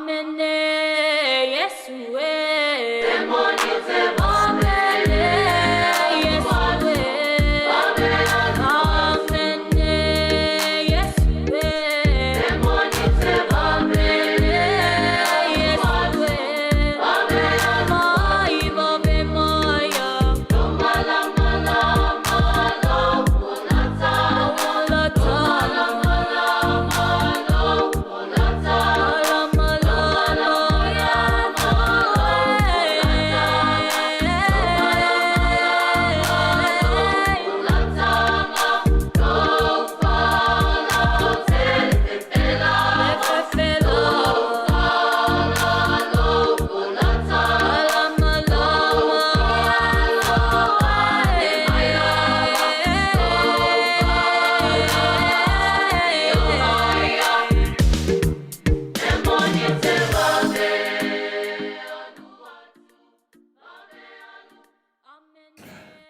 Amene Iesu e. Amene Iesu e. Amene Iesu e. Amene Iesu e. Mai vave maia.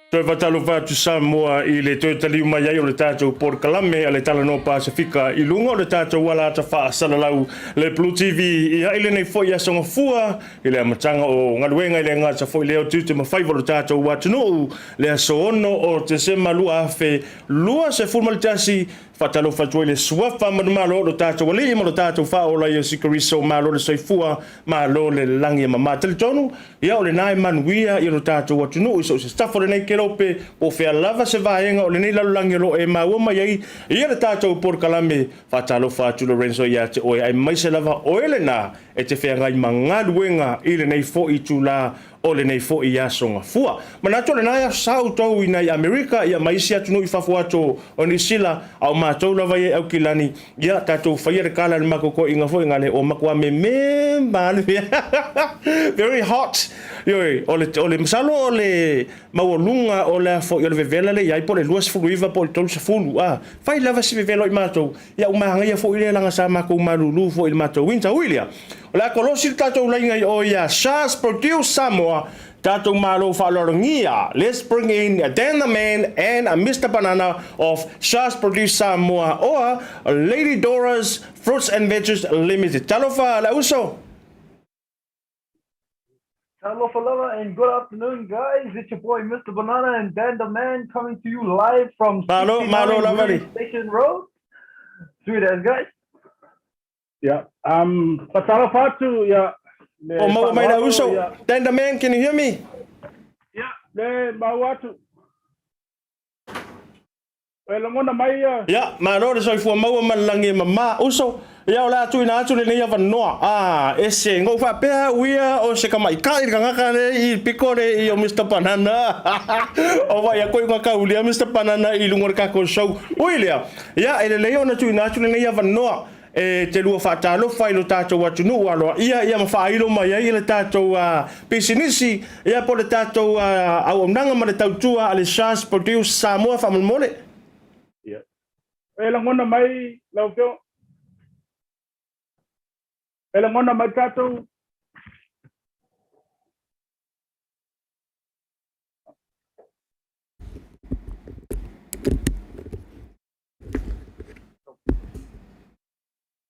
Toe faatalofa atu Samoa i le toe taliu mai ai o le tatou polokalame a le Talanoa Pasefika i luga o le tatou alata faasalalau le Blue TV ia i lenei foi aso Gafua i le amataga o galuega i le gata foi lea o tiute ma faiva o le tatou atunuu le aso 6 o Tesema 2021. Faatalofa atu ai le suafa manumalo o lo tatou Alii ma lo tatou Faaola Iesu Keriso, malo le soifua, malo le lagi e mama. Talitonu, ia o lena e manuia ia lo tatou atunuu i so o se tafa o lenei kelope, po o fea lava se vaega o lenei lalolagi o lo o e maua mai ai ia le tatou polokalame. Faatalofa atu Lorenzo ia te oe, aemaise lava oe lena e te feagai ma galuega i lenei foi itula o lenei foi aso Gafua. Manatu o lena e aso sa outou i nai Amerika ia ma isi atunuu i fafo atu o Niu Sila, a o matou lava ia i Aukilani, ia tatou faia le kala i le matou toeaiina foi na le o matua meme ma le mea very hot. Ioe, o le, o le masalo o le maualuga o le foi o le vevela le iai po o le 29 po o le 30, a fai lava si vevela o i matou, ia ua manaia foi lea leaga sa matou malulu foi i le matou winter. Ui lea, o le a kolosi le tatou laina i o ia Shaz Produce Samoa, tatou malo faaaloalogia. Let's bring in Dan the Man and Mister Banana of Shaz Produce Samoa or Lady Dora's Fruits and Veggies Limited. Talofa le auso. Talofa lava and good afternoon, guys. It's your boy, Mr. Banana and Dan the Man coming to you live from Malo, malo 69 lava li. Williams Station Road. Sweet as guys. Yeah. Fatalofa atu ia le O maua mai le faaaloalo auso. ia. Dan the Man, can you hear me? Yeah, le maua atu. E lagona mai ia. Ia, malo le soifua maua ma le lagi e mama, uso. Ia, o le a tuuina atu lenei avanoa. A, ese, na ou faapea au ia o se tamaitai le tagata le i le pito le i o Mister Banana. O vaai atu ai ua taulia Mister Banana i luga o le tatou show. Ui lea, ia, e lelei ona tuuina atu lenei avanoa e te lua faatalofa i lo tatou atunuu aloaia ia ma faailo mai ai le tatou pisinisi ia po o le tatou auaunaga ma le tautua a le Shas Produce Samoa faamolemole. Ia. E lagona mai lau Afioga. E lagona mai tatou.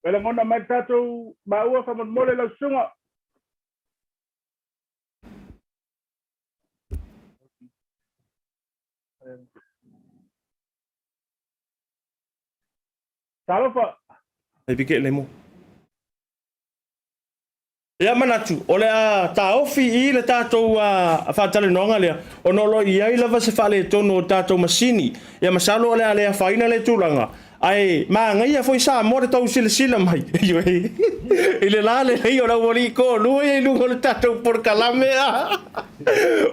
E lagona mai tatou maua faamolemole lau susuga. Talofa. Ai pike le mo. Ia manatu, o le a taofi i le tatou faatalanoaga lea, ona o lo o i ai lava se faaletonu o tatou masini. Ia masalo o le a le afaina lea tulaga, ae manaia foi Samoa le tou silasila mai i le la lelei o le aualii toalua ia i luga o le tatou polokalame.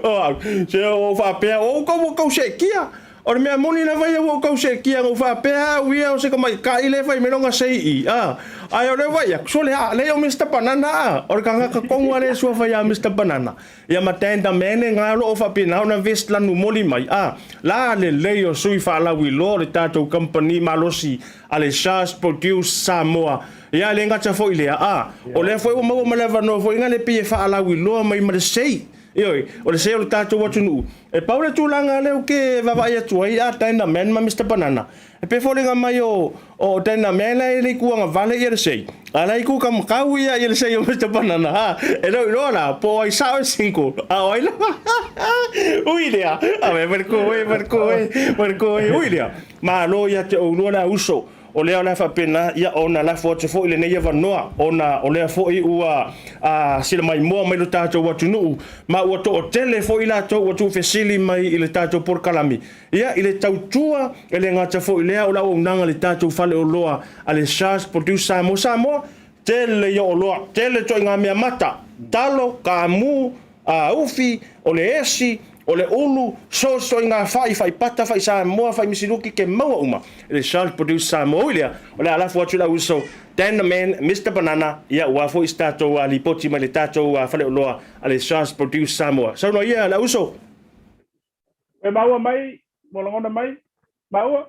O au, se ua ou faapea, o outou ua tou seetia. O le mea moni lava ia ua ou tau seetia na ou faapea au ia o se tamaitai lea e fai mai lona sei a ae o lea ua vaai atu sole a lea o Mister Banana a o le tagata tonu a lea e suafa ia Mister Banana ia ma Dan the Man e na o lo o faapena ona vest lanu moli mai a la lelei o sui faalauiloa o le tatou kamupani malosi a le Shaz Produce Samoa ia le gata foi lea a o lea foi ua maua ma le avanoa foi na le pei e faalauiloa mai ma le sei. Ioe, o le sē o le tatou atunuu. E pau le tulaga lea ou te vaavaai atu ai a Dana Man ma Mister Banana, e pei e foliga mai o o Dana Man la e le itu agavale ia le sei, a la e itu kamakau ia ia le sei o Mister Banana. Ha, e le o iloa la po o ai sao e single, a o ai lava. Ui lea, a me ko e, me ko e, me ko e, ui lea. Malo ia te oulua le auso. O lea o le a faapena ia ona lafo atu foi lenei avanoa, ona o lea foi ua silamaimoa mai lo tatou atunuu, ma ua toatele foi i latou ua tuufesili mai i le tatou polokalame, ia, i le tautua, e le gata foi i lea o le auaunaga i le tatou faleoloa a le Charge Produce Samoa. Samoa, tele ia oloa, tele ituaiga mea mata, talo, kaamu, ufi, o le esi, o le ulu, so se ituaiga fai, fai pata, fai Samoa, fai misiluki, ke maua uma i le Charles Produce Samoa. Ui lea, o le a lafo atu i lau uso Dan the Man, Mister Banana, ia ua foi se tatou lipoti mai le tatou faleoloa a le Charles Produce Samoa. Saunoa ia lau uso. E maua mai, ua lagona mai, maua.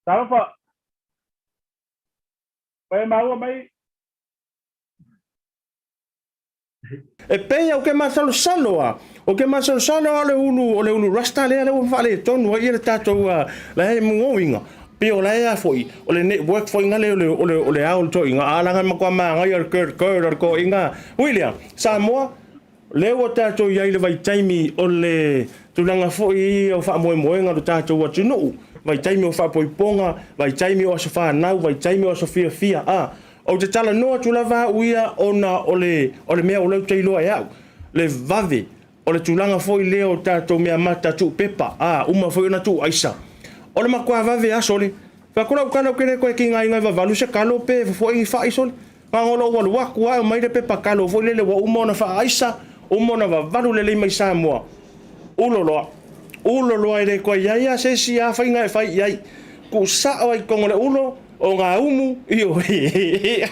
Talofa. E maua mai. E pei ou ke masalosalo a, o ke masalosalo a o le ulu, o le ulu rasta lea lea ua faaletonu ai le tatou a, la e muoinga. Pei o la e a foi, o le network foi nga le o le, o le, o le ao le toinga, a langa matua magai o le curd curd o le toinga. Ui lea, Samoa, lea ua tatou i ai i le vaitaimi o le tulaga foi ia o faamoemoega o le tatou atunuu, vaitaimi o faapoipoga, vaitaimi o aso fanau, vaitaimi o aso fiafia, a. Ou te talanoa atu lava au ia ona o le, o le mea o lea ou te iloa e au, le vave o le tulaga foi lea o tatou mea mata tuu pepa, a, uma foi ona tuu aisa. O le matua vave aso le, fai atu lau tala ou te le toe tigaina e vavalu se kalo pe fofoe ni fai sole. Na ona ou alu atu lava aumai le pepa kalo foi lele ua uma ona faaaisa, uma ona vavalu lelei mai Samoa. Ulo loa. Ulo loa e le toe i ai lava se isi lava faiga e fai i ai. Tuu sao ai i totonu o le ulo, o ngā umu, ioe,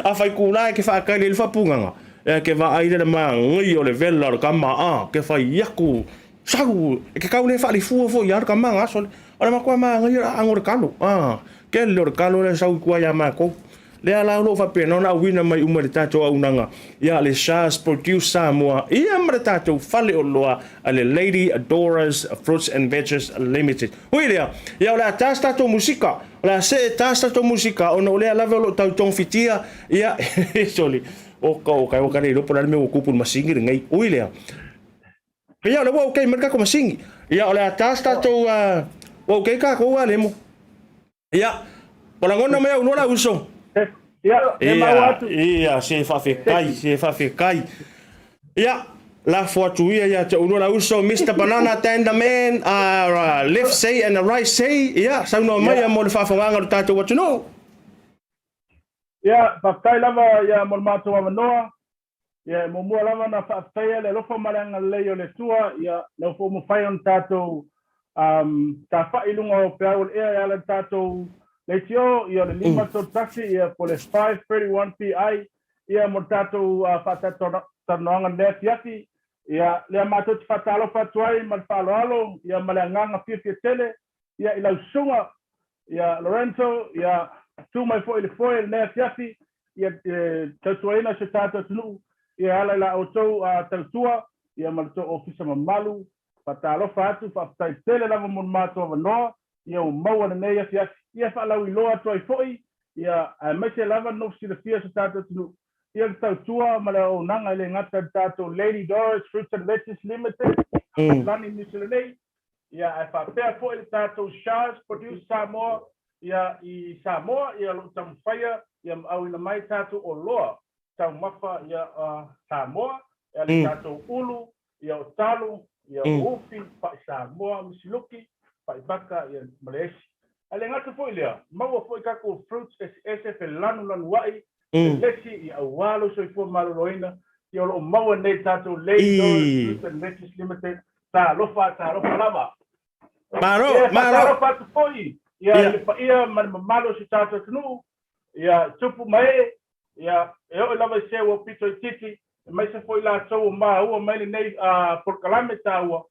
a whai kūlā e ke whaakaile i le whapungaga, ea ke vaai le le māngai o le vela o le kama a, ke whai aku, sau, e ke kau le whaalifua fo i a le kama ngā sole, o le matua māngai o le aango le kalo, a, ke le o le kalo le sau i kua ia mākou. Lea la o lo o faapena ona auina mai uma i le tatou auaunaga ia le Shah's Produce Samoa ia ma le tatou faleoloa a le Lady Dora's Fruits and Veggies Limited. Hui lea, ia o le a ta se tatou musika, o le a see ta se tatou musika ona o lea lava o lo o tau togafitia ia, soli, oka oka, ua ka le iloa po o le a le mea ua tupu i le masini lenei. Ui lea. Ia o lea ua okay mai le tatou masini. Ia o le a ta se tatou, ua okay tatou a Lemo. Ia, ua lagona mai au loa lau uso. Ia, e maua atu. Ia, se faafetai, se faafetai. Ia, lafo atu ia ia te oulua lau uso, Mister Banana Dan the Man, left say and the right say. Ia, saunoa mai mo le faafogaaga o le tatou atunuu. Ia, faafetai lava ia mo le matou avanoa. Ia, e muamua lava ona faafetaia le alofa ma le agalelei o le Atua, ia, lea foi ua mafai ona tatou um, tafai i luga o peau o le ea e ala i le tatou leitio, ia o le 5:31, ia po o le 5:31 PI, ia mo le tatou uh, faatalatalanoaga i lenei afiafi. Ia, lea matou te faatalofa atu ai ma le faaaloalo, ia ma le agaga fiafia tele, ia i lau susuga, ia Lorenzo, ia tu mai foi i le foe i lenei afiafi, ia e tautuaina si o tatou atunuu, ia e ala i la outou tautua, ia ma le tou ofisa mamalu. Faatalofa atu, faafetai tele lava mo le matou avanoa, ia ua maua i lenei afiafi, ia e faalauiloa atu ai foi, ia aemaise lava le nofo silafia o si o tatou atunuu, ia le tautua ma le auaunaga e le gata i le tatou Lady Doris Fruits and Veggies Limited, Lani Niu Sila nei, Ia, ae faapea foi le tatou Shahs Produce Samoa, ia, i Samoa, ia, o lo o taumafaia, ia, ma auina mai tatou oloa taumafa, ia, a Samoa, ia, le tatou ulu, ia, o talo, ia, o ufi, fai Samoa, misiluki, fai baka, ia, ma le esi. Ae le gata foi i lea, maua foi tatou fruits eseese felanulanuai, lesi, ia, aua lou soifua maloloina, ia, o lo o maua nei i le tatou Lady Doris Fruits and Veggies Limited, Talofa, talofa lava. Malo, Ia, malo. faatalofa atu foi ia, i le paia ma le mamalu o si o tatou atunuu, ia, tupu ma ee, ia, e oo lava i se ua pito itiiti, aemaise foi latou ua maua mai lenei polokalame taua,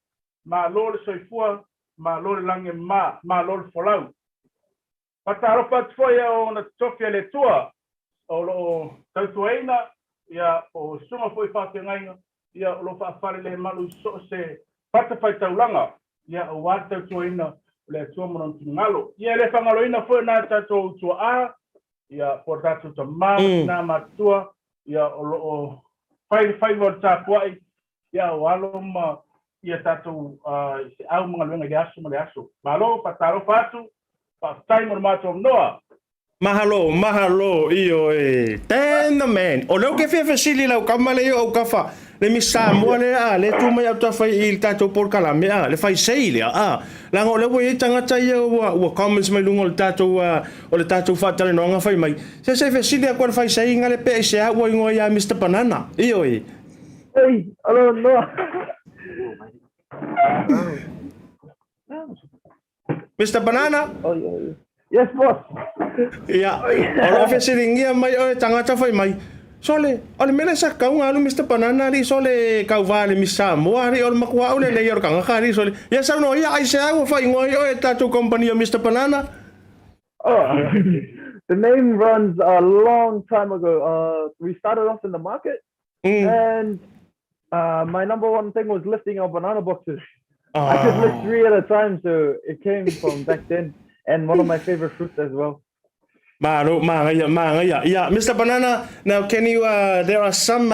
malo le soifua, malo le lagi e mama, malo le folau. Faatalofa atu foi i auauna totofi a le Atua o lo o tautuaina ia, po o susuga foi i faafeagaiga, ia, o lo o faafalelemalu i so o se fatafaitaulaga, ia, aua le tautuaina o le Atua ma Lona finagalo. Ia, e le faagaloina foi nai tatou tuaa, ia, po o tatou tama ma tina matutua, ia, o lo o fai le faiva o le tapuai, ia, o alo ma ia tatou i feau ma galuega i le aso ma le aso. Malo, faatalofa atu, faafetai mo le matou avanoa. Mahalo, mahalo, ioe. Damn the man. O lea ou te fia fesili i lau kama lea i ou autafa, le Miss Samoa lea a, lea e tu mai autafa i le tatou polokalame a, le faisei lea a. Leaga o lea ua i ai tagata ia ua, ua comments mai luga o le tatou, o le tatou faatalanoaga fai mai, se se fesili atu a le faisei nga le pe aisea ua igoa ia Mister Banana. Ioe. Oi, alo noa. Mister Banana. Oi, oi. Yes, boss. Ia, o lo o fesiligia mai oe tagata fai mai, Sole, o le mea lea sa kauga alu Mister Banana alii sole kauvā le Miss Samoa alii o le makuaa ule lea o le kagaka alii sole. Ia saunoa ia aisea ua faaigoa ai oe e tatou company o Mister Banana? Oh, the name runs a long time ago. We started off in the market and my number one thing was lifting our banana boxes. I could lift 3 at a time, so it came from back then. And one of my favorite fruits as well. Malo, manaia, manaia. Yeah, Mr. Banana, now can you, there are some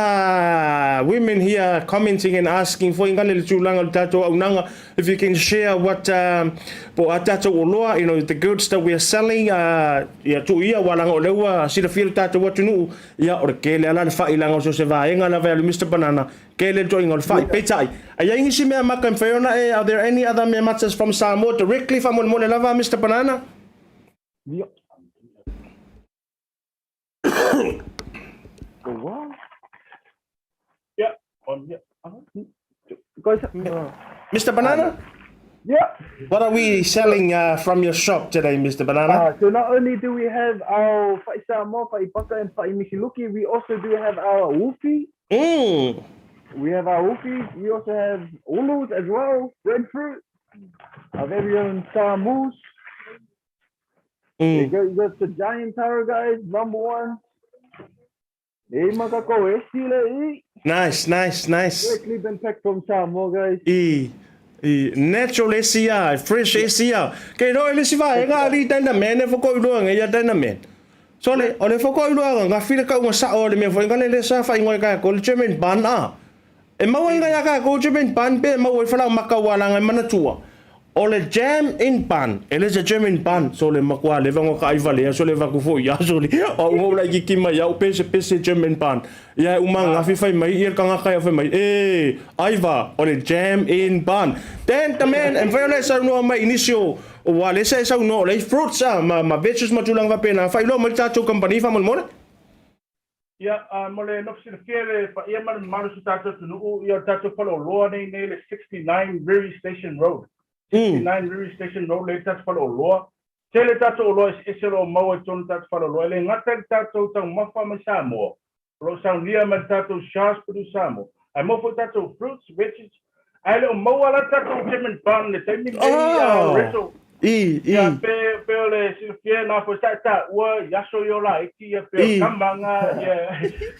women here commenting and asking for ingale le tulaga o le tatou auaunaga, if you can share what, po o a tatou oloa, you know, the goods that we are selling, ia tuu ia, aua leaga o lea ua silafia le tatou atunuu, ia o le tele lava la le failaga o so o se vaega lava e alu Mister Banana, tele le toaiga o le fai. Peitai, a i ai nisi mea maka e mafai ona e, are there any other mea matas from Samoa directly faamolemole lava Mister Banana? Ia. Ia, on ia. Mister Banana? Yeah. What are we selling from your shop today, Mr. Banana? So not only do we have our Fa'i Samoa, Fa'i Paka, and Fa'i Misiluki, we also do have our Ufi. We have our Ufi. We also have Ulus as well, breadfruit, our very own Samus. You got the giant taro, guys, number one. E makako e sile i. Nice, nice, nice. Directly been picked from Samoa, guys. I, i, natural SCR, fresh SCR. Kei roa i le si vaega ali taina man e whakoi loa ngai ia taina man. So le, o le whakoi loa nga whira ka unga sao o le mea whai ngale le sa whai ngoi ka ko le German ban a. E maua i ngai a ka ko German ban pe e maua i whalau makau a la ngai manatua. O le jam in bun, e le se German bun, so le makua leva ngo ka aiva lea, so le vaku fo ia, so le, o unga ula iki ki mai au pese pese German bun. Ia e uma ngafi fai mai, ia le kangaka ia fai mai, e, aiva, o le jam in bun. Then the man, e mfai ona e saunoa mai i nisi o, o wa le sa e saunoa, o le fruits a, ma, ma veggies ma tulaga faapena, faailoa mai le tatou company faamolemole. Ia, a mo le nofo silafia le paia ma le mamalu o si tatou atunuu, ia o le tatou faleoloa nei nei le 69 Riri Station Road. 69 Riri Station Road lea i le tatou faleoloa. Tele tatou oloa eseese o lo o maua i totonu o le tatou faleoloa. E le gata i le tatou taumafa mai Samoa, o lo o saunia mai le tatou Shahs Produce Samoa, ae maua foi tatou fruits, veggies, ae le o maua la tatou German bun i le taimi lenei, Lorenzo. I, i. Ia, pe, pe o le silafia na foi sa e taua i aso i o laiti, ia, pe o tamaga, ia,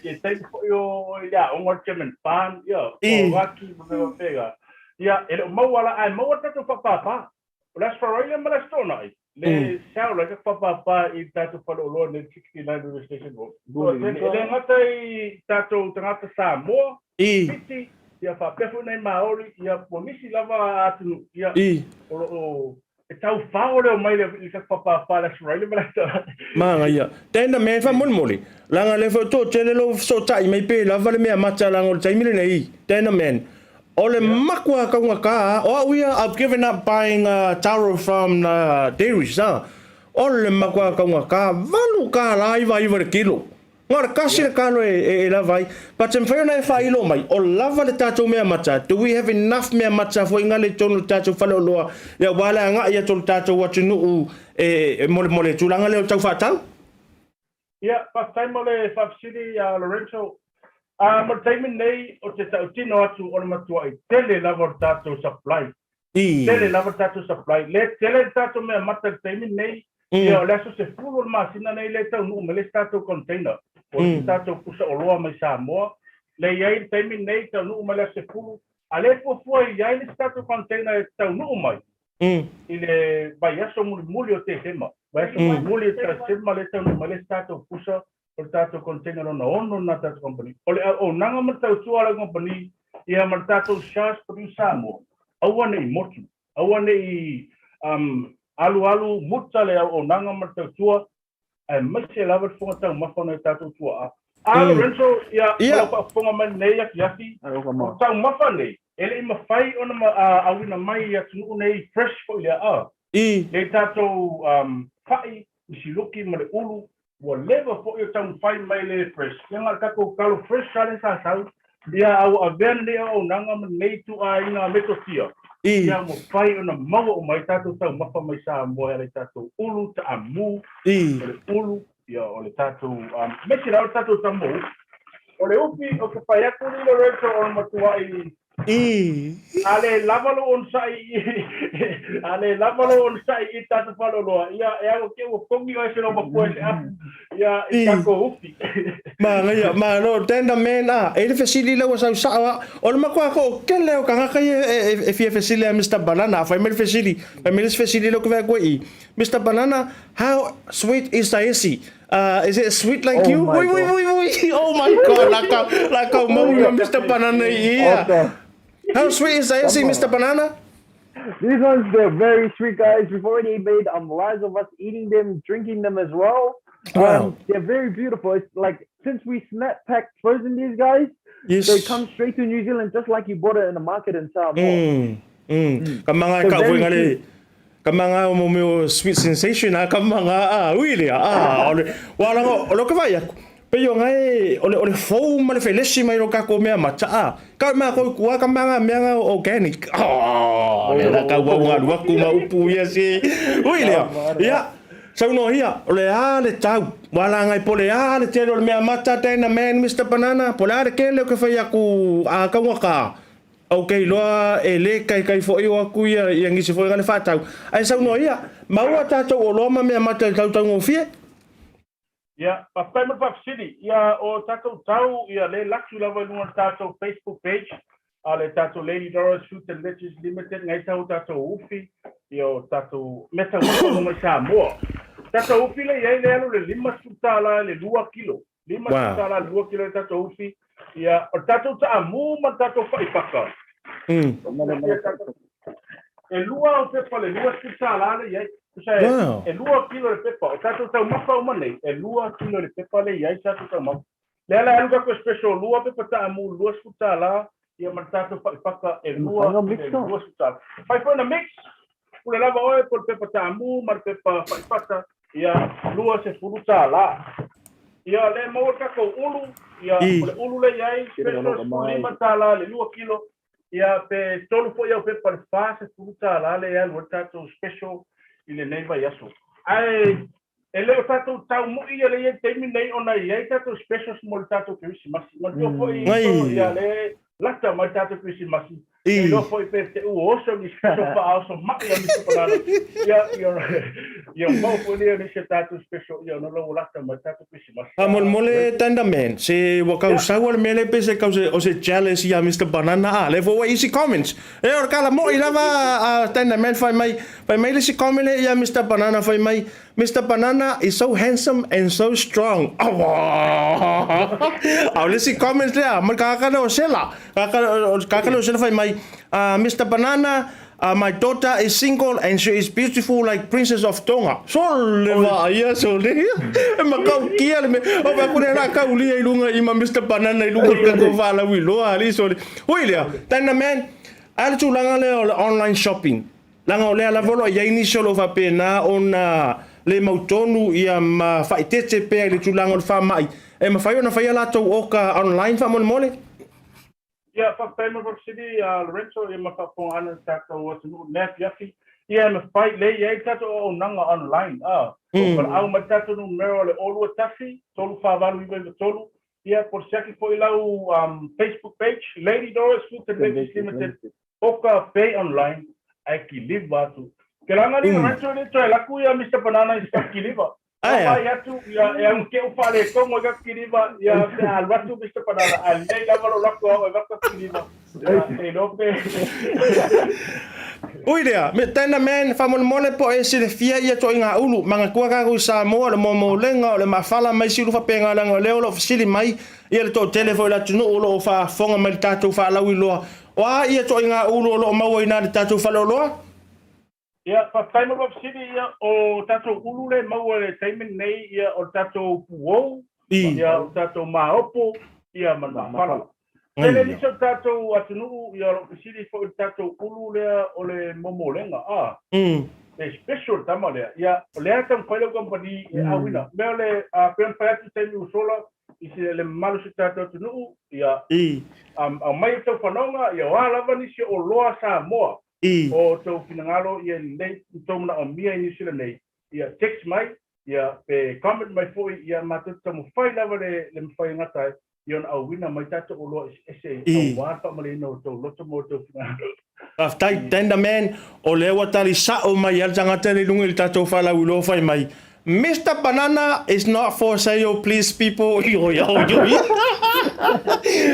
ia taimi foi o, i le aoga o le German Barn, ia, o raki, ma mea faapena. Ia, e le o maua la, ae maua le tatou faapāpā. O le Aso Faraile ma le Aso Toonai, le sell ai le faapāpā i le tatou faleoloa nei, 69 River Station Road. So, e le gata i tatou tagata Samoa, Fiti, ia faapea foi nai Maori, ia ua nisi lava atunuu, ia o lo o e tau fao le omai le le tatou faapāpā le Aso Faraile ma le Aso Toonai. Manaia. Tena mea e faamolemole, leaga lea foi toatele lou fesootai mai pe lava le mea mata leaga o le taimi lenei. Tena man, o le matua taugata o au ia I've given up buying taro from the dairies a. O le matua taugata, $8.99 le kilo. Na o le kasi le kalo e lava ai. But e mafai ona e faailo mai, o lava le tatou mea mata, do we have enough mea mata foi ngale i totonu o le tatou faleoloa, ia aua le agai atu o le tatou atunuu e mo le tulaga lea o le tau faatau? Ia, faafetai mo le faafesili ia Lorenzo. A, mo le taimi lenei, ou te tautino atu o le matuai tele lava o le tatou supply. Tele lava le tatou supply. Le tele le tatou mea mata i le taimi lenei, ia o le aso 10 o le masina nei lea e taunuu mai le isi tatou container. O isi tatou pusa oloa mai Samoa, lea e i ai i le taimi lenei, taunuu mai le aso 10, a lea e fuafua e i ai le isi tatou container e taunuu mai i le vaiaso mulimuli o Tesema. Vaiaso mulimuli o Tesema lea e taunuu mai le isi tatou pusa o le tatou container lona ono lena a le tatou kamupani. O le auaunaga ma le tautua a lau kamupani ia ma le tatou Shahs Produce Samoa, aua ne i motu, aua ne i alualu muta le auaunaga ma le tautua, aemaise lava le fofoga taumafa o nai o tatou tuaa. A Lorenzo, ia, ma lau faafofoga mai lenei afiafi, o taumafa nei, e le i mafai ona auina mai i atunuu nei fresh foi lea, a. Nei tatou fa'i, misiluki ma le ulu, ua leva foi o taumafai mai le fresh. Ia na o le tatou talo fresh lava lea sa sau, ia a ua avea lenei auaunaga ma lenei ituaiga metotia, ia mafai ona maua uma ai tatou taumafa mai Samoa e ala i tatou ulu, taamu, o le ulu, ia o le tatou, aemaise lava le tatou tama ufi. O le ufi, ou te fai atu Lorenzo, o le matuai A le lava lou onosai i A le lava lou onosai i tatou faleoloa, ia e au ake ua kogi oe se loma pua i se afu, ia i tatou ufi. Manaia, malo, tender man, a, e le fesili lea ua sau sao a. O le matua toatele o tagata ia e fia fesili ia Mister Banana, a fai mai le fesili, fai mai le isi fesili lea ou te vaai atu ai i i, Mister Banana, how sweet is Taesi? Is it sweet like Oh you? my Ui, ui, God. ui, ui. Oh my God. La kau, la kau mau ia Mr. Banana i ia. Awesome. How sweet is the Come Mr. on. Banana? These ones, they're very sweet, guys. We've already made lives of us eating them, drinking them as well. Wow. They're very beautiful. It's like, since we snap packed frozen these guys, they come straight to New Zealand just like you bought it in the market in Samoa. Ka manga So ka very voinga le sweet. ka manga o mo meo sweet sensation a ka manga a ui lea a o le wa langa o le ka vai aku pe yo ngai o le o le fou ma le felesi mai ro ka ko mea mata a ka ma ko kua ka manga mea nga organic oh le la ka wa wa lu aku ma upu ia se ui lea ia saunoa ia o le a le tau wa la ngai po le a le tele o le mea mata tena man Mr Banana po le a le kele o ke fai aku a kaunga ka Ok loa e le kaikai foi o aku ia ia ngisi foi ngale whātau. Ai saunoa ia, maua tātou oloa ma mea mata i tautaugofie? Ia, faafetai mo le faafesili. Ia, o tatou tau, ia, le latu lava i luga o le tatou Facebook page a le tatou Lady Doris Fruit and Veggies Limited, ngai tau tatou ufi, ia, o tatou mea taumafa uma mai Samoa. Tatou ufi le i ai le alu le $50 i le 2 kilo. $50 le 2 kilo le tatou ufi. Ia, o le tatou taamu ma le tatou faipaka. E lua au pepa le $20 le i ai. Tusa e, e 2 kilo le pepa. O tatou taumafa uma nei, e 2 kilo le pepa le i ai tatou taumafa. Lea la e alu tatou special lua pepa taamu $20, ia ma le tatou faipaka e lua i le $20. Fai foi na mix, pule lava oe po le pepa taamu ma le pepa faipaka, ia $20. Ia le maua le tatou ulu, ia o le ulu le i ai, special $15 le 2 kilo, ia pe tolu foi au pepa le $40 le alu ai le tatou special i lenei vaiaso. Ae e le o tatou tau moi ia le i ai taimi nei ona e i ai tatou specials mo le tatou Kerisimasi. Manatua foi ia le lata mai le tatou Kerisimasi, e iloa foi pe te ua oso ni special faaoso mai a Mr Banana. Ia, ia, ia maua foi lea nisi o tatou special ia ona ua lata mai le tatou Kerisimasi. Faamolemole Tender Man, se ua kau sau a le mea lea pei se kau se o se jealous ia Mr Banana a lea foi ua isi comments. E o le kala moi lava a Tender Man fai mai, fai mai le isi comment lea ia Mr Banana fai mai, Mister Banana is so handsome and so strong. Aua! A o le isi comments lea, ma le tagata lea o Sela. O le tagata lea o Sela fai mai, Mister Banana, my daughter is single and she is beautiful like princess of Tonga. Sole vaaia sole. E matautia le mea. O fai atu lea la taulia i luga i ma Mister Banana i luga o le tatou faalauiloa alii sole. Ui lea, tana man, a le tulaga lea o le online shopping. Leaga o lea lava o lo o i ai nisi o lo o faapena ona le mautonu ia ma faaeteete pea i le tulaga o le faamai, e mafai ona fai a latou oka online faamolemole? Ia, faafetai mo le faafesili a Lorenzo ia ma faafofoga ana le tatou atunuu i lenei afiafi. Ia, e mafai, lea e i ai le tatou auaunaga online, a, o valaau mai le tatou numera o le 021 348 993, ia, po o le siaki foi lau Facebook page, Lady Doris Foods and Veggies Limited, Oka pay online ae kiliva atu. Ke langa ni Lorenzo le toe laku ia Mr Banana i sa kiliva. Ae a? Vaai atu, ia, e au keʻu faaletonu ai ka kiliva, ia, pe a alu atu Mister Banana, ae lelei lava lou lako au e avatu atu kiliva, ia, e iloa pe. Ui lea, me tena man, faamolemole po o e silafia ia ituaiga ulu, manatua tatou i Samoa, o le momolega, o le mafala ma isi ulu faapena leaga o lea o lo o fesili mai ia le toatele foi o le atunuu o lo o faafofoga mai i le tatou faalauiloa. O a ia ituaiga ulu o lo o maua i ina i le tatou faleoloa? Ia, faafetai mo le faafesili, ia, o tatou ulu lea e maua i le taimi lenei, ia, o le tatou puou, ia, o le tatou maopo, ia, ma le mafala. Tele nisi o le tatou atunuu, ia, o lo o fesili foi i le tatou ulu lea o le momolega, a, le special le tama lea, ia, o lea e taumafai lau kamupani e auina. Mea o le, a, pei ona fai atu i taimi ua sola, i se, le mamalu o si o tatou atunuu, ia, aumai outou fanoga, ia, o a lava nisi o oloa Samoa, O outou finagalo ia lelei outou manaomia i Niu Sila nei, ia text mai, ia pe comment mai foi, ia matou te taumafai lava le le mafai e gata ai, ia ona auina mai tatou oloa eseese aua le faamalieina o outou loto ma outou finagalo. Faafetai Tender Man, o lea ua tali sao mai lava le tagata lea i luga i le tatou faalauiloa fai mai, Mister Banana is not for sale please people oi oi oi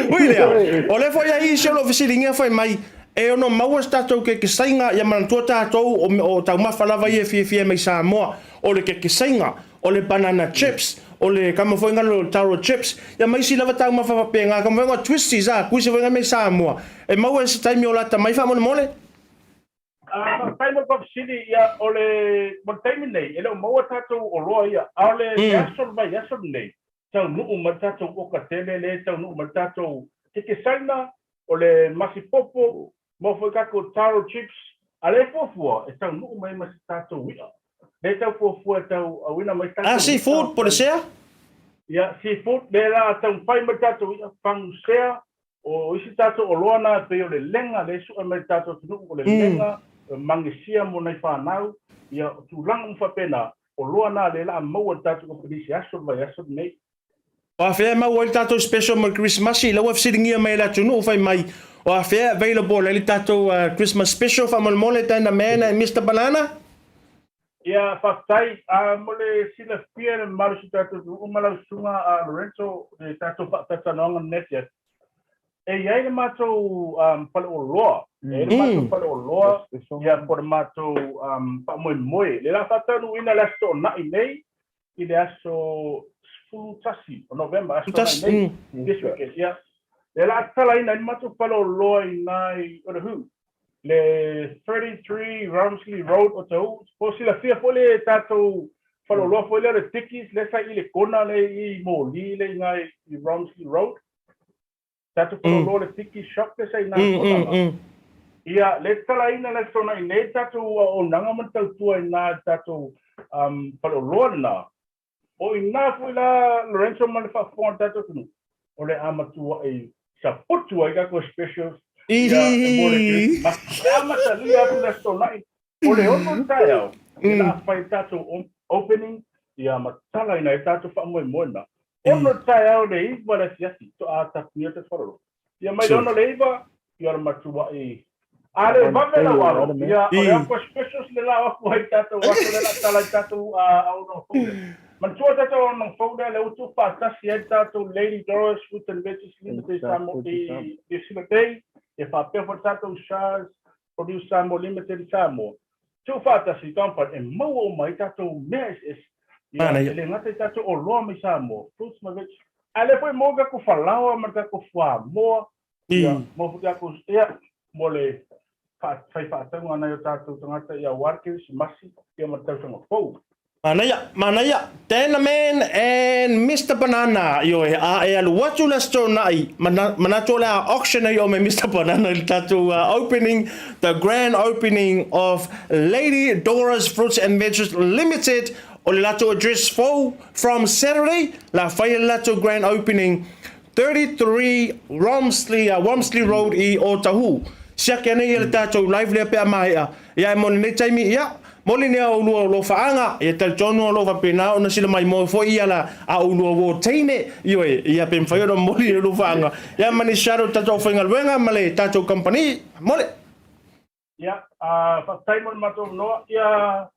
Ui lea, o lea foi ai isi o lo o fesiligia fai mai, e ono maua se tatou kekesaiga ia manatua tatou o taumafa lava ia e fiafia mai Samoa, o le kekesaiga, o le banana chips, o le kama foi ngalo o le taro chips, ia ma isi lava taumafa faapena, kama foi ngalo twisties a, kuisi foi mai Samoa, e maua i se taimi o lata mai faamolemole. Faafetai mo le faafesili, ia, o le, mo le taimi nei, e le o maua tatou oloa ia, a o le, le aso, le vaiaso lenei, taunuu mai le tatou oka tele lea e taunuu mai le tatou kekesaina, o le masipopo, maua foi tatou taro chips, a lea e fuafua e taunuu mai ma se tatou i'a. Lea e tau fuafua e tau auina mai tatou A i'a. seafood po o le sea? Ia, seafood, lea la taumafai mai le tatou i'a, fagusea, O isi tatou oloa na e pei o le lega lea e sue mai i le tatou atunuu, o le lega, o le magesia mo nai fanau, ia, o tulaga uma faapena, oloa na lea o le a maua e le tatou kamupani i se aso, le vaiaso lenei. O afea e maua ai le tatou special mo le Kerisimasi? La ua fesiligia mai e le atunuu fai mai o afea e available ai le tatou Christmas special faamolemole Tana Man and Mister Banana? Ia, faafetai. Mo le silafia e le mamalu o si o tatou atunuu ma lau susuga a Lorenzo i le tatou faatalatalanoaga lenei afiafi, e i ai le matou faleoloa, e i ai le matou faleoloa, ia, po o le matou faamoemoe, lea o le a faataunuuina i le Aso Toonai nei i le aso 11 o Novema, aso Toonai nei, this weekend, ia. Lea o le a tatalaina ai le matou faleoloa i ina i Otahuhu, le 33 Romsley Road Otahuhu. Po o silafia foi le tatou faleoloa foi lea o le Dickies lea sa i le kona lea i moli lea i ina i Romsley Road. Tatou faleoloa le Dickies shop lea sa i ina i le kona. Ia, lea e tatalaina le Aso Toonai nei le tatou auaunaga ma le tautua i ina i le tatou faleoloa lena. O i ina foi la Lorenzo ma le faafofoga a le tatou atunuu, o le a matuai saputu ai tatou specials ia mo le Kerisimasi. E amatalia atu le Aso Toonai, o le 6 i le taeao, ia la a fai le tatou opening ia ma tatalaina ai le tatou faamoemoe lena. 6 i le taeao i le 9 i le afiafi, faatoa tapunia le tatou faleoloa. Ia mai le 6 i le 9, ia o le matuai A le vave lau alo, ia o le aqua specials le la o aku ai tatou aso le la tala i tatou auaunaga fou lea. Manatua tatou auaunaga fou lea, lea ua tuufaatasi ai tatou Lady Doris Fruits and Veggies Limited Samoa i New Zealand nei, ia faapea foi tatou Shaz Produce Samoa Limited i Samoa. Tuufaatasi i company e maua uma ai tatou mea eseese. Ia, e le gata i tatou oloa mai Samoa, fruits ma veggies, a lea foi maua tatou falaoa ma tatou fuamoa, Ia, mo foi tatou, ia, mo le fai faatauga a nai o tatou tagata ia aua le Kerisimasi, ia ma le tausaga fou. Manaia, manaia, Tana Man and Mister Banana, ioe, a e alu atu le Aso Toonai, manatu o le a auction ai ome Mister Banana i le tatou opening, the grand opening of Lady Dora's Fruits and Veggies Limited, o le latou address fou from Saturday, la fai le latou grand opening 33 Romsley, Romsley Road i Ōtahū. Siaki ana ia le tātou live lea pe a maea. Ia e mo lenei taimi, ia, moli nea oulua o lofaaga, ia talitonu o lo o faapena ona sila mai moe foi ia la a oulua uo teine, ioe, ia pe mafai ona moli le lofaaga. Ia ma ni shout out tatou aufaigaluega ma le tatou company, moli. Ia, faafetai mo le matou avanoa. Ia,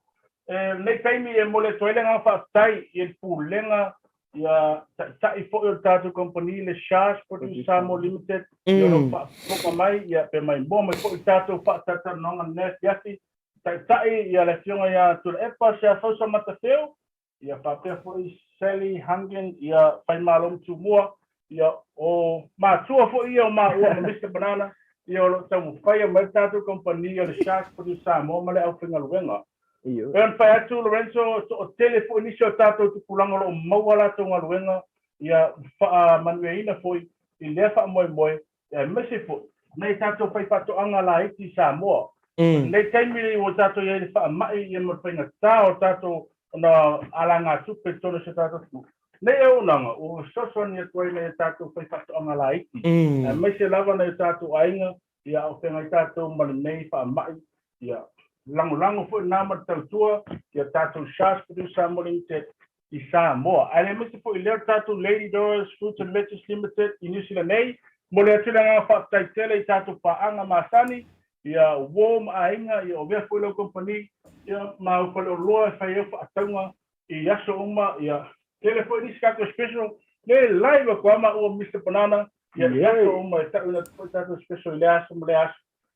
E lenei taimi e momoli atu ai le agaga faafetai i le Pulega ia Taitai foi o le tatou kamupani le Shahs Produce Samoa Limited ia o lo o faafofoga mai ia pe maimoa mai foi i le tatou faatalatalanoaga i lenei afiafi. Taitai ia le Afioga ia Tuilaepa Seafausa Matafeo ia faapea foi Sally Hungan ia Faimalo Mutumua ia o matua foi ia o maua ma Mister Banana ia o lo o taumafaia mai le tatou kamupani o le Sharks Produce Samoa ma le aufaigaluega. E pei ona fai atu Lorenzo, toatele foi nisi o tatou tupulaga o lo o maua a latou galuega ia faamanuiaina foi i lea faamoemoe aemaise foi nai tatou faifaatoaga laiti i Samoa. O lenei taimi ua tatou i ai i le faamai ia ma le faigata o tatou ona alagatupe i totonu o si o tatou atunuu, nei auaunaga ua fesoasoani atu ai nai o tatou faifaatoaga laiti, aemaise lava nai o tatou aiga ia a o feagai tatou ma lenei faamai, ia lagolago foi lena ma le tautua ia tatou Sharks Produce Samoa Limited i Samoa. Ae le aemaise foi lea o le tatou Lady Dora's Fruits and Veggies Limited i Niu Sila nei. Momoli atu le agaga faafetai tele i tatou paaga masani, ia uo ma aiga, ia o avea foi lau kamupani, ia ma au faleoloa e fai ai au faatauga i aso uma, ia tele foi nisi tatou special, le live atu lava maua Mister Banana, ia i aso uma e tauina atu foi tatou special i lea aso ma lea aso.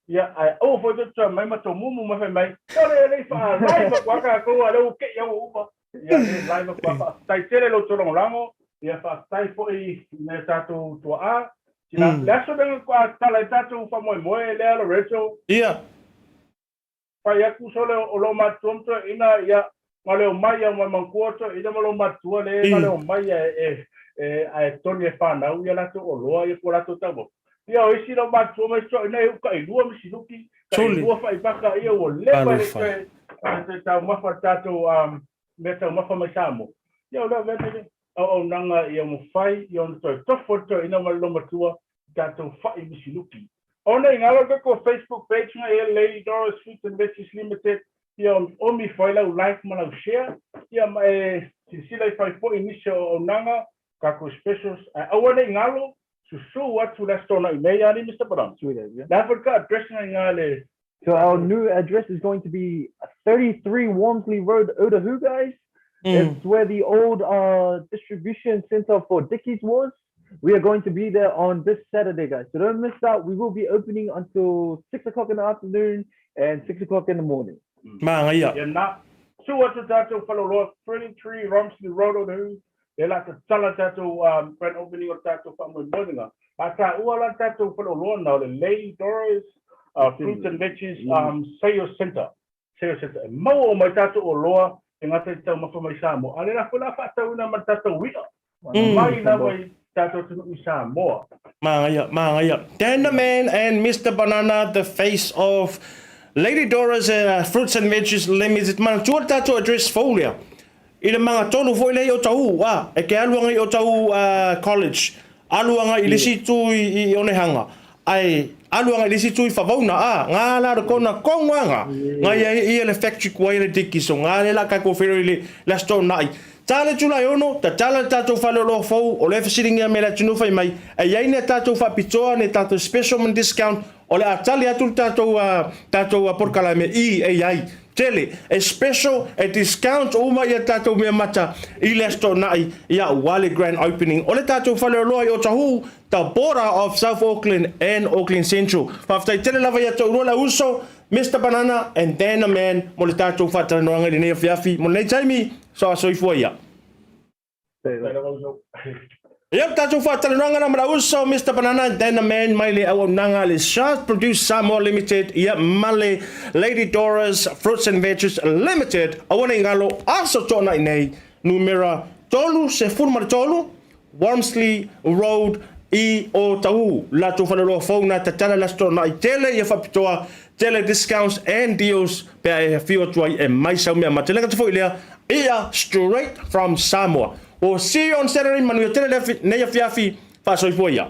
Ia, ae aua foi tou te toe aumai ma tou mumu mai fai mai, sole e le i faa-live atu lava tatou a o lea ua te i au ua uma. Ia, le live atu lava. Faafetai tele i lo outou lagolago. Ia, faafetai foi i nai o tatou tuaa. Sina, le aso lea na faatoa tatala ai tatou faamoemoe lea Lorenzo. Ia. Fai atu sole o lou matua ma toeaina, ia, na leo mai au mai manatua toeaina ma lou matua le na leo mai e e ae toni e fanau ia latou oloa ia po latou taumafa. Ia o isi lou matua ma isi toeaina e ukailua misiluki, kailua faivaka ia ua leva e le toe toe taumafa le tatou mea taumafa mai Samoa. Ia o lea avea nei auaunaga ia mafai ia ona toe tofo le toeaina ma le loumatua i tatou fai misiluki. Ona i galo tatou Facebook page nga ia Lady Doris Fruits and Veggies Limited ia omi fai lau like ma lau share ia ma e silasila i fai foi nisi o auaunaga tatou specials ae aua nei galo susu atu le aso toanai nei ani Mister Banana. Sweet as, yeah. Le a foi ka address nga inga le So our new address is going to be 33 Wormsley Road, Otahuhu, guys. It's where the old distribution center for Dickies was. We are going to be there on this Saturday, guys. So don't miss out. We will be opening until 6 o'clock in the afternoon and 6 o'clock in the morning. Māngaia. Ia na, su atu tatou faleoloa 33 Romsley Road, Otahuhu, le la tatala tatou grand opening o tatou faamoemoega. A taua la tatou faleoloa na o le Lady Doris Fruits and Veggies Sales Centre. Sales Centre. E maua uma ai tatou oloa e gata i te taumafa mai Samoa, a o le la foi la faatauina ma le tatou i'a mai lava i tatou atunuu i Samoa. Māngaia, māngaia. Dan the Man and Mister Banana, the face of Lady Dora's Fruits and Veggies Limited. Manatua le tatou address fou lea. I le magatolu foi lea i Otahuhu, a, e ke alu aga i Otahuhu College, alu aga i le isi itu i Onehanga, ae alu aga i le isi itu i Favauna, a, nga la le kona kongu aga, nga ia ia le factory kua ia le Dickies, so nga le la ka ko whero i le, le aso tona'i. Ta le July 6, tatala le tatou faleoloa fou, o le fesiligia me le atunuu fai mai, e iai ni a tatou faapitoa, ni a tatou special ma ni discount, o le a tali atu le tatou, tatou polokalame i, e iai. Tele, e special, e discount uma ia tatou mea mata i le Aso Toonai ia aua le grand opening o le tatou faleoloa i Otahuhu, the border of South Auckland and Auckland Central. Faafetai tele lava ia te oulua le uso, Mister Banana and Dan the Man mo le tatou faatalanoaga i lenei afiafi mo lenei taimi, soa soifua ia. Ia le tatou faatalanoaga na ma le uso Mister Banana Dan the Man mai le auaunaga le Sharp Produce Samoa Limited ia ma le Lady Dora's Fruits and Veggies Limited aua nei galo aso toonai nei numera 33 Wormsley Road i Otahuhu latou faleoloa fou na tatala le aso toonai tele ia faapitoa tele discounts and deals pe a e afio atu ai e mai sau mea mate. Le gata foi lea, ia straight from Samoa. We'll see you on Saturday, manuia tele nei afiafi, faasoifua ia.